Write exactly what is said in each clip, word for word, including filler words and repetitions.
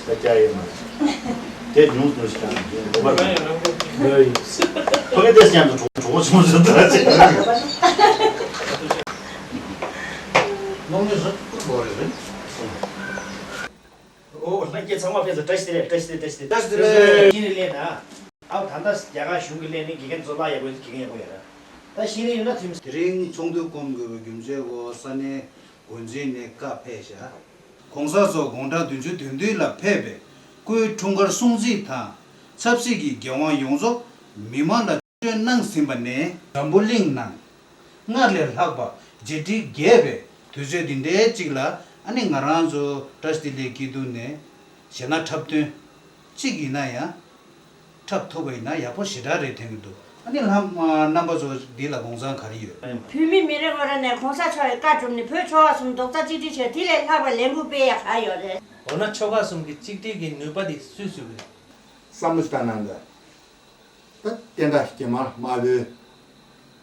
ད་སྐྱ་ཡོད་མ་རེད། དེ་ཉུང་ཉུང་ཞིག་ཀྱང་ཡོད་པ་རེད། ཡོད་ཡོད། ཕ་གི་དེ་མཉམ་དུ་གྲོགས་གྲོགས་པོ་ཆུང་ཆུང་འདྲ་ཅིག་ནོར་མེད་རེད། ཀུན་པོ་རེད་རེད། ཨོ་ལྷན་རྒྱས་ཚང་མ་ཕེབས་སོང་། བཀྲ་ཤིས་བདེ་ལེགས། བཀྲ་ཤིས་བདེ་ལེགས། བཀྲ་ཤིས་བདེ་ལེགས། བཀྲ་ཤིས་བདེ་ལེགས། ཨ་ད་ལྟ་རྒྱ་གར་གཞུང་གི་ལས་ནི་དགེ་རྒན་ཚོ་ལ་ཡག་པོ་དགེ་རྒན་ཡག་པོ་ཡོད་ར། ད་ཤེས་རིག་ཡོད་ན་ཐུམ། དེ་རིང་ཚོགས་འདུ་སྐོང་དགོས་པའི་རྒྱུ་མཚན་འོ་ས་གནས་འགོ་འཛིན་ནས་བཀའ་ཕེབས་ཤག་གོང་ས་མཆོག་དགུང་གྲངས་བདུན་ཅུ་དོན་བདུན་ལ་ཕེབས་པའི་སྐུའི་འཁྲུངས་སྐར་སྲུང་བརྩི་དང་ཆབ་སྲིད་ཀྱི་འགན་དབང་ཡོངས་རྫོགས་མི་མང་ལ་སྤྲོད་གནང་ཟིན་པ་ནས། འཛམ་བུ་གླིང་ནང་སྔར་ལས་ལྷག་པ་རྗེས་དྲན་རྒྱས་པའི་དུས་ཚོད་འདི་འདྲའི་གཅིག་ལ་ཨ་ནི་ང་རང་ཚོ་བཀྲ་ཤིས་བདེ་ལེགས་སྐྱིད་སྡུག་ནས་གཞས་སྣ་འཁྲབ་སྟོན་གཅིག་ཡིན་ན་ཡང་། འཁྲབ་ཐུབ་པ་ཡིན་ན་ཡག་པོ་ཞེ་དྲག་རེད་དྲན་གྱི་འདུག་ཨ་ནི་ལྷ་རྣམ་པ་ཚོ་འདི་ལ་དགོངས་ཚང་ག་རེ་ཡོད། བོད་མི་མི་རེ་ངོ་རེ་ནས་གོང་ས་མཆོག་གི་བཀའ་སྒྲུབ་ནས་བོད་ཆོལ་ཁ་གསུམ་རྡོག་རྩ་གཅིག་སྒྲིལ་བྱས་དེ་ལས་ལྷག་པའི་ལས་འགུལ་སྤེལ་ཡ་ག་ཡོད་རེད། འོ་ན་ཆོལ་ཁ་གསུམ་གྱི་གཅིག་སྒྲིལ་གྱི་ནུས་པ་དེ་སུས་བཟོས་ཀྱི་རེད། བསམ་བློ་ཞིག་བཏང་ན་འདི། ད་བསྟན་དགྲ་རྒྱ་དམར་དམར་པོའི་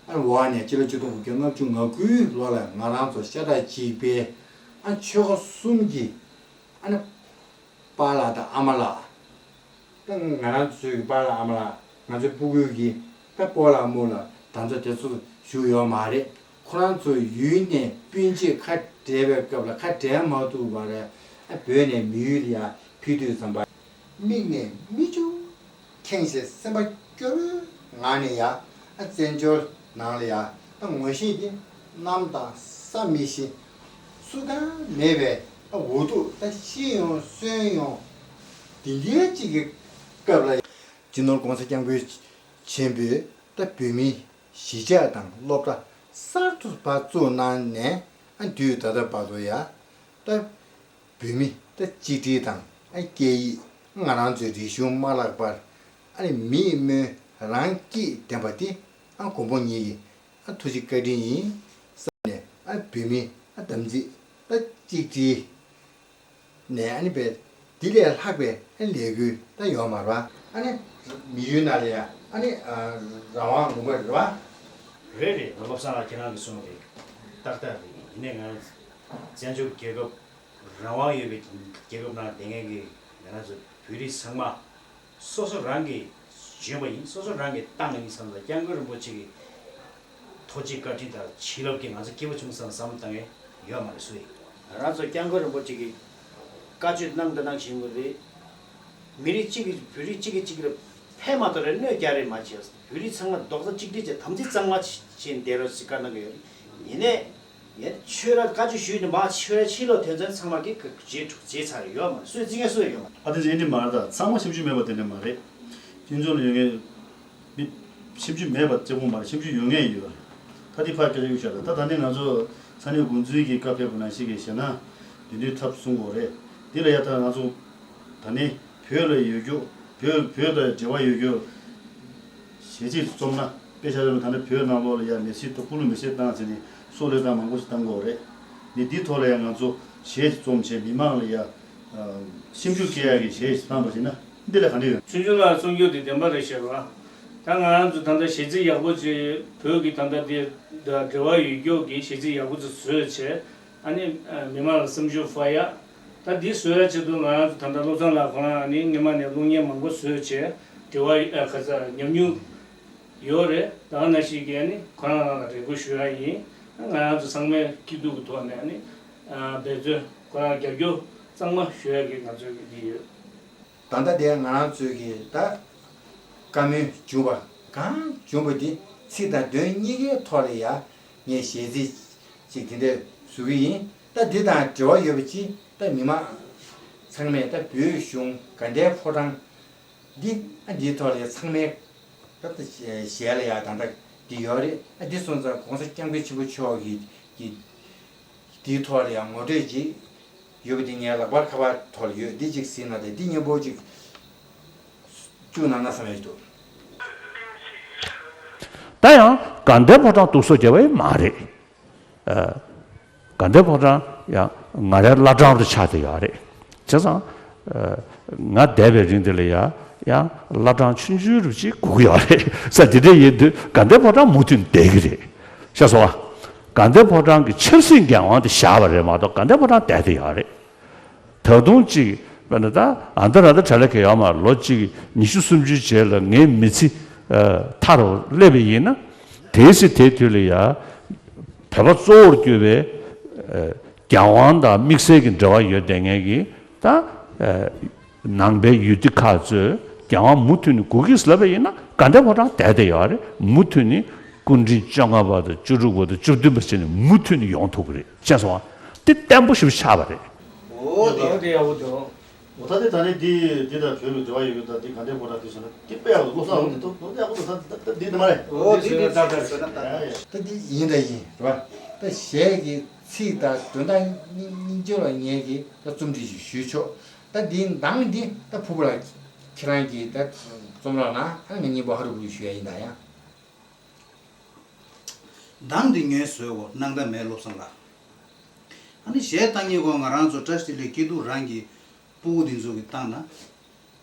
ཨ་འོག་ནས་སྤྱི་ལོ་ཆིག་སྟོང་དགུ་བརྒྱ་ལྔ་བཅུ་ང་དགུའི་ལོ་ལ་ང་རང་ཚོ་ཤ་ཁྲག་གཅིག་པའི་ཨ་ཆོལ་ཁ་གསུམ་གྱི་ཨ་ནི། པཱ་ལགས་དང་ཨ་མ་ལགས། ད་ང་རང་ཚོའི་གི་པཱ་ལགས་ཨ་མ་ལགས། ང་ཚོའི་སྤུ་གུའི་གི་ད་སྤོ་ལགས་རྨོ་ལགས་ད་ཚོ་དེ་ཚོ་བཞུགས་ཡོད་མ་རེད། ཁོ་རང་ཚོ་ཡུལ་ནས་སྤུན་མཆེད་ཁ་བྲལ་བའི་སྐབས་ལ་ཁ་བྲལ་མ་ཐུབ་པར་ཨ་བོད་ནས་མི་ཡུལ་ལ་ཡར་ཕུད་དུས་ཙམ་པ། མིག་ནས་མིག་ཆུ་ཁེངས་བྱས་སེམས་པ་སྐྱོ་བོའི་ངང་ནས་ཡ་ཨ་བཙན་བྱོལ་ནང་ལ་ཡ་ད་ངོ་ཤེས་ཀྱི་གནམ་དང་ས་མི་ཤེས། སུ་དང་མེད་པའི་ཨ་འུ་ཐུག་ད་ཤི་ཡོང་གསོན་ཡོང་དེ་འདྲའི་གཅིག་གི་སྐབས་ལ། སྤྱི་ནོར་༸གོང་ས་༸སྐྱབས་མགོན་ཆེན་པོས་ད་བོད་མིའི་གཞིས་ཆགས་དང་སློབ་གྲྭ་གསར་དུ་ཕར་བཙུགས་གནང་ནས་ཨ་དུས་ད་ལྟ་བར་དུ་ཡ་ད། བོད་མི་ད་གཅིག་སྒྲིལ་དང་ཨ་སྐད་ཡིག་ང་རང་ཚོའི་རིག་གཞུང་མ་བརླག་པར་ཨ་ནི་མིས་སྨོན་རང་སྐྱིད་ལྡན་པ་དེ་ཨ་མགོན་པོ་ཉིད་ཀྱི་ཨ་ཐུགས་རྗེ་བཀའ་དྲིན་ཡིན་བསམ་ནས་ཨ་བོད་མི་ཨ་དམ་ཚིག་ད་གཅིག་སྒྲིལ་ནས་ཨ་ནི་བས་དེ་ལས་ལྷག་པའི་ཨ་ནི་ལས་འགུལ་ད་ཡོད་མ་རེད་པ། ཨ་ནི་མི་ཡུལ་ནང་ལ་ཡ་ཨ་ནི་རང་དབང་ངོ་མ་རེད་པ། རེད་རེད། ང་བློ་བཟང་ལགས་ཁྱེད་རང་གིས་གསུངས་པ་རེད། ཏག་ཏག་རེད། ཡིན་ནའི་ང་བཙན་བྱོལ་རྒྱལ་ཁབ། རང་དབང་ཡོད་པའི་རྒྱལ་ཁབ་ནང་བསྡད་མཁན་གྱི་ང་རང་ཚོ་བོད་རིགས་ཚང་མ་སོ་སོ་རང་གིས་འཇོན་པ་ཡིན། སོ་སོ་རང་གིས་བཏང་ཡིན་བསམ་ལ་༸སྐྱབས་མགོན་རིན་པོ་ཆེ་གི་ཐུགས་རྗེ་བཀའ་དྲིན་དང་བྱིན་རླབས་ཀྱིས་ང་ཚོ་སྐྱིད་པོ་བྱུང་བསམ་བསམ་བློ་བཏང་མཁན་ཡོད་མ་རེད། སུ་ཡིན། ང་རང་ཚོ་༸སྐྱབས་མགོན་རིན་པོ་ཆེ་གིས་བཀའ་ཆོས་གནང་དང་གནང་བཞིན་པ་རེད། མི་རིགས་གཅིག་གིས་བོད་རིགས་གཅིག་གིས་གཅིག་ལ་ཕན་མ་ཐོགས་རེ་གནོད་རྒྱག་རེ་མ་བྱས། བོད་རིགས་ཚང་མ་རྡོག་རྩ་གཅིག་སྒྲིལ་བྱས་དམ་ཚིག་གཙང་མ་བྱས་བསྡད་རོགས་ཟེར་བཀའ་གནང་གི་ཡོད་རེད། ཡིན་ནའི། ཡང་ཆོས་ར་བཀའ་ཆོས་ཞུས་ནས་མ་ཆོས་ར་ཕྱི་ལོགས་དོན་ཚན་ཚང་མ་གི་གི་རྗེས་གྲུབ་རྗེས་ཚར་ཡོད་མ་རེད། སུས་རྩི་མཁན་སུ་ཡོད་མ་རེད། ཨ་དེ་ཚོ་ཨེ་འདྲ་མ་རེད། ད་ཚང་མ་ཁྱིམ་རྒྱུད་མེད་པ་དེ་འདྲ་མ་རེད། ཁྱིམ་རྒྱུད་ལ་ཡོད་མཁན་མི་ཁྱིམ་རྒྱུད་མེད་པ་གཅིག་པོ་མ་རེད། ཁྱིམ་རྒྱུད་ཡོད་མཁན་ཡོད་རེད། ད་དེ་ཕར་སྐད་ཆ་གཡུག་བཞག་ད། ད་ནི་ང་ཚོ་ས་གནས་འགོ་འཛིན་གྱི་བཀའ་ཕེབས་པ་ནང་བཞིན་གྱི་བྱས་ན་དེ་འདྲའི་ཐབས་གསུང་དགོས་རེད། དེ་ལ་ཡ་ད་ང་ཚོ་ད་ནི་བོད་ལ་ཡོད་རྒྱུ་བོད་བོད་དང་འབྲེལ་བ་ཡོད་རྒྱུ། གཞས་ཚིག་རྩོམ་ན་དཔེ་ཆ་ལ་ད་ནི་བོད་ནང་ལོགས་ལ་ཡ་མེ་སྲེག་ཏུ་སྤུ་ལུ་མེ་སྲེག་བཏང་ཟེར་ནས་སྲོག་བློས་བཏང་མང་པོ་ཞིག་བཏང་གི་ཡོད་རེད། ནི་འདི་ཐོག་ལ་ཡ་ང་ཚོ་གཞས་ཤིག་རྩོམ་བྱས་མི་མང་ལ་ཡ་སེམས་ཤུགས་སྐྱེ་ཡ་གི་གཞས་ཤིག་བཏང་པ་ཞིག་ན་འདི་ལས་ག་འདྲ་ཡོད། ཆུང་ཆུང་ལ་གསུང་རྒྱུ་དེ་བདེན་པ་རེད་ཤག་ར། ད་ང་རང་ཚོ་ད་ལྟ་གཞས་ཚིག་ཡག་པོ་ཅིག་བོད་ཀྱི་ད་ལྟ་དེ་འབྲེལ་བ་ཡོད་རྒྱུ་གི་གཞས་ཚིག་ཡག་པོ་ཅིག་བཟོས་བྱས། ཨ་ནི་མི་མང་ལ་སེམས་ཤུགས་སྤར་ཡ། ད་འདི་བཟོ་ཡ་ཆེད་དུ་ང་རང་ཚོ་ད་ལྟ་བློ་བཟང་ལགས་ཁོ་རང་ཨ་ནི་སྔོན་མ་ནས་གློག་བརྙན་མང་པོ་བཟོས་བྱས་འབྲེལ་བ་ཨ་ག་ས་ཉམས་མྱོང་ཡོད་རེད། ད་ག་ནང་བཞིན་གྱི་ཨ་ནི་ཁོ་རང་རང་ལ་རེ་སྐུལ་ཞུ་ཡ་ཡིན། ང་རང་ཚོ་ཚང་མས་སྐྱིད་སྡུག་གི་ཐོག་ནས་ཨ་ནི་འབད་བརྩོན་ཁོ་རང་རྒྱབ་སྐྱོར་གཙང་མ་ཞུ་ཡ་གི་ང་ཚོའི་གི་འདི་ཡོད། ད་ལྟ་དེ་ང་རང་ཚོའི་གི་ད་བཀའ་མོལ་བྱུང་བ་གང་བྱུང་བ་དེ་ཚིག་དང་དོན་གཉིས་ཀའི་ཐོག་ལ་ཡ་ངས་གཞས་ཚིག་ཅིག་དེ་འདྲ་བཟོ་གི་ཡིན། ད་འདི་དང་འབྲེལ་བ་ཡོད་པ་ཅིག་ད་མི་མང་ཚང་མས་ད་བོད་གཞུང་དགའ་ལྡན་ཕོ་བྲང་འདི་ཨ་འདིའི་ཐོག་ལ་ཡ་ཚང་མས་ད་ད་གཞས་ལ་ཡ་ད་ད་འདི་ཡོད་རེད། ཨ་འདི་སོང་ཙང་གོང་ས་སྐྱབས་མགོན་ཆེན་པོ་མཆོག་གི་གི་དེའི་ཐོག་ལ་ཡང་ངོ་སྤྲོད་ཅིག་ཡོད་པ་དེ་ངའི་ལག་པར་ཁ་པར་ཐོག་ལ་ཡོད། འདི་ཅིག་གཟིགས་ན་དེ་འདི་སྙན་པོ་ཅིག་བཅུག་གནང་ན་བསམ་ཡོད་འདུག་ད་ཡང་དགའ་ལྡན་ཕོ་བྲང་སྡུག་སོ་རྒྱབ་པ་ཡང་མ་རེད། ཨ། དགའ་ལྡན་ཕོ་བྲང་ཡང་ང་རའི་བླ་བྲང་དུ་ཆགས་བསྡད་ཡོད་རེད། བྱས་ཙང་། ཨ། ང་བསྡད་པའི་རིང་འདི་ལ་ཡང་ཡང་བླ་བྲང་ཆུང་ཆུང་རུ་ཅིག་སྒུག་གི་ཡོད་རེད། ས་འདི་འདྲ་ཡིན་དུས་དགའ་ལྡན་ཕོ་བྲང་མུ་མཐུད་བསྡད་ཀྱི་རེད། ཤེས་སོང་ཨ། དགའ་ལྡན་ཕོ་བྲང་གི་ཆབ་སྲིད་འགན་དབང་དེ་བཞག་པ་རེད་མ་གཏོགས་དགའ་ལྡན་ཕོ་བྲང་བསྡད་དེ་ཡོད་རེད། ད་དུང་ཅིག་ དཔེར་ན་ད་ཨ་མདོ་ར་ད་བྲེལ་ལ་གེ་ཡོད་མ་རེད། ལོ་གཅིག་ཉི་ཤུ་སུམ་ཅུའི་རྗེས་ལ་ངའི་མི་ཚེ་མཐའ་རུ་སླེབས་པ་ཡིན་ན། དེའི་ཚེ་དེའི་དུས་ལ་ཡ་བོད་པ་གཙོ་བོར་གྱུར་པའི་རྒྱལ་དབང་དང་དམིགས་བསལ་གྱི་འབྲེལ་བ་ཡོད་བསྡད་མཁན་གྱི་ད་ནང་པའི་ཡུལ་སྡེ་ཁག་ཚོས་རྒྱལ་དབང་མུ་མཐུད་ནས་དགོས་ཀྱི་ལབ་པ་ཡིན་ན། དགའ་ལྡན་ཕོ་བྲང་བསྡད་བསྡད་ཡོད་རེད། མུ་མཐུད་ནས་སྐུ་ཕྲེང་བཅོ་ལྔ་པ་དང་བཅུ་དྲུག་པ་དང་བཅུ་བདུན་པ་བྱས་ནས་མུ་མཐུད་ནས་ཡོང་ཐུབ་ཀྱི་རེད། ཤེས་སོང་ཨ། དེ་བརྟན་པོ་ཞིག་ཆགས་པ་རེད། འོ་དེ་འོ་དེ་ཡག་པོ་འདུག་འོ་ད་དེ་ད་ནི་འདི་འདི་དང་བོད་ཀྱི་འབྲེལ་བ་ཡོད་ཀྱི། ད་འདི་དགའ་ལྡན་ཕོ་བྲང་འདི་བྱས་ན་འདི་དཔེ་ཡག་པོ་འདུག་བློ་བཟང་འོ་འདི་འདུག་འོ་དེ་ཡག་པོ་འདུག་ད་ད་འདི་འདི་མ་རེད། འོ་འདི་འདི་ད་ད་ད་ད་ད་འདི་ཡིན་ད་ཡིན་རེད་པ། ད་གཞས་ཀྱི་ཚིག་དང་དོན་དག་སྙིང་སྙིང་རྗེ་ལ་ངེད་ཀྱིས་ད་རྩོམ་སྒྲིག་ཞིག་ཞུས་ཆོག་ད་འདིའི་གདངས་འདི་ད་ཕུར་བུ་ལགས་ཁྱེད་རང་གིས་ད་རྩོམ་རོགས་གནང་། ཨ་ནི་ང་སྙིང་པོ་ཧ་རུ་བུ་རུ་ཞུ་ཡ་ཡིན་ད་ཡ། གདངས་འདི་ངས་བཟོས་འོ་སྣང་དག་མེད་བློ་བཟང་ལགས། ཨ་ནི་གཞས་བཏང་མཁན་ཀོ་ང་རང་ཚོ་བཀྲ་ཤིས་བདེ་ལེགས་སྐྱིད་སྡུག་རང་གི་སྤུ་གུ་འདི་ཚོ་གིས་བཏང་ན།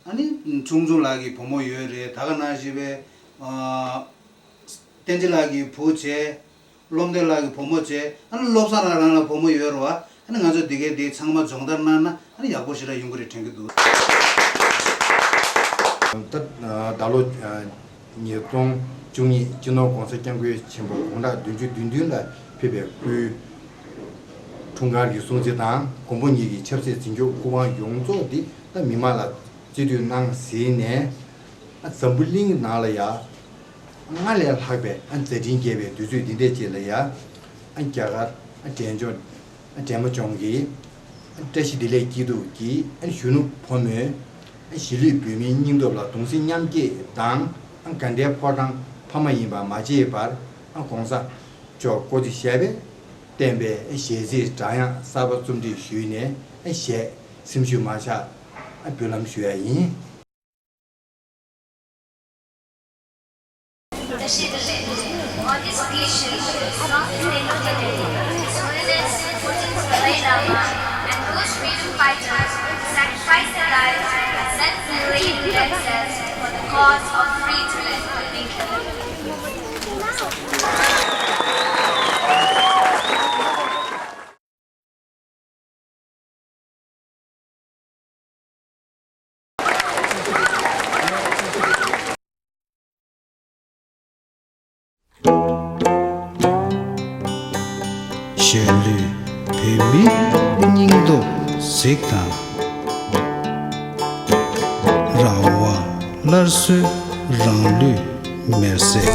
ཨ་ནི་ཆུང་ཆུང་ལགས་ཀྱི་བུ་མོ་ཡོད་རེད། ད་ག་ནང་བཞིན་པའི་ཨ་བསྟན་འཛིན་ལགས་ཀྱི་བུ་བྱས། བློ་བདེ་ལགས་ཀྱི་བུ་མོ་བྱས། ཨ་ནི་བློ་བཟང་ལགས་རང་ལ་བུ་མོ་ཡོད་རེད་བ། ཨ་ནི་ང་ཚོ་འདི་གའི་འདི་ཚང་མ་སྦྱོང་བརྡར་གནང་ན་ཨ་ནི་ཡག་པོ་ཞེ་དྲག་ཡོང་གི་རེད་དྲན་གྱི་འདུག་ད་ད་ལོ་ཉིས་སྟོང་བཅུ་གཉིས་སྤྱི་ནོར་༸གོང་ས་༸སྐྱབས་མགོན་ཆེན་པོ་དགུང་གྲངས་བདུན་ཅུ་དོན་བདུན་ལ་ཕེབས་པའི་སྐུའི་འཁྲུངས་སྐར་གྱི་སྲུང་བརྩི་དང་། མགོན་པོ་ཉིད་ཀྱི་ཆབ་སྲིད་འཛིན་སྐྱོང་སྐུ་དབང་ཡོངས་རྫོགས་འདི་ད་མི་མང་ལ་རྩིས་སྤྲོད་གནང་ཟིན་ནས། ཨ་འཛམ་བུ་གླིང་ནང་ལ་ཡ་སྔར་ལས་ལྷག་པའི་ཨ་མཛད་འཕྲིན་རྒྱས་པའི་དུས་ཚོད་འདི་འདྲས་ཅིག་ལ་ཡ། ཨ་རྒྱ་གར་ཨ་འབྲས་ལྗོངས་ཨ་འབྲས་མོ་ལྗོངས་ཀྱི་ཨ་བཀྲ་ཤིས་བདེ་ལེགས་སྐྱིད་སྡུག་གི་ཨ་གཞོན་ནུ་ཕོ་མོས་ཨ་གཞིས་ལུས་བོད་མིའི་སྙིང་སྟོབས་ལ་གདུང་སེམས་མཉམ་སྐྱེད་དང་། ཨ་དགའ་ལྡན་ཕོ་བྲང་ཕ་མ་ཡིན་པ་མ་བརྗེད་པར། ཨ་གོང་ས་མཆོག་སྐུ་ཚེ་ཞབས་པད་བརྟན་པའི་ཨ་གཞས་ཚིག་སྒྲ་དབྱངས་གསར་པ་རྩོམ་སྒྲིག་ཞུས་ནས། ཨ་གཞས་སེམས་ཤུགས་མ་ཆག་ཨ་འབུལ་ལམ་ཞུ་ཡ་ཡིན། On this occasion, the song is dedicated to His Holiness fourteenth Dalai Lama and those freedom fighters who sacrificed their lives and self-immolated themselves for the cause of freedom. Thank you. གཞིས་ལུས་བོད་མིའི་སྙིང་སྟོབས་གཟིགས་དང་། རང་དབང་སླར་གསོའི་རང་ལུས་མེར་སྲེག་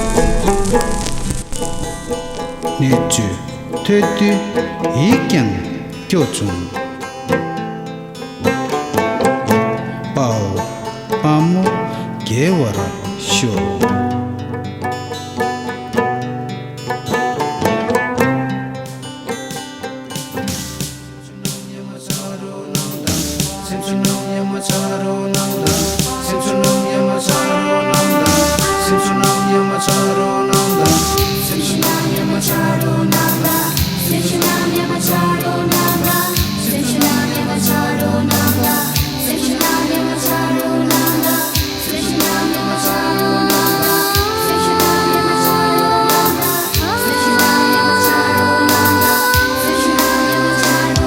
གནད་གཅོད་ཐོས་དུས་ཡིད་ཀྱང་སྐྱོ་བྱུང་། དཔའ་བོ་དཔའ་མོ་རྒྱལ་བར་ཤོག་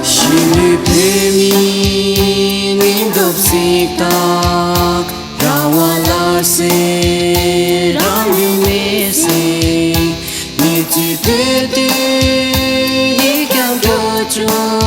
གཞིས་ལུས་བོད་མིའི་སྙིང་སྟོབས་གཟིགས་དང་། རང་དབང་སླར་གསོའི་རང་ལུས་མེར་སྲེག་གནད་གཅོད་ཐོས་དུས་ཡིད་ཀྱང་སྐྱོ་བྱུང་།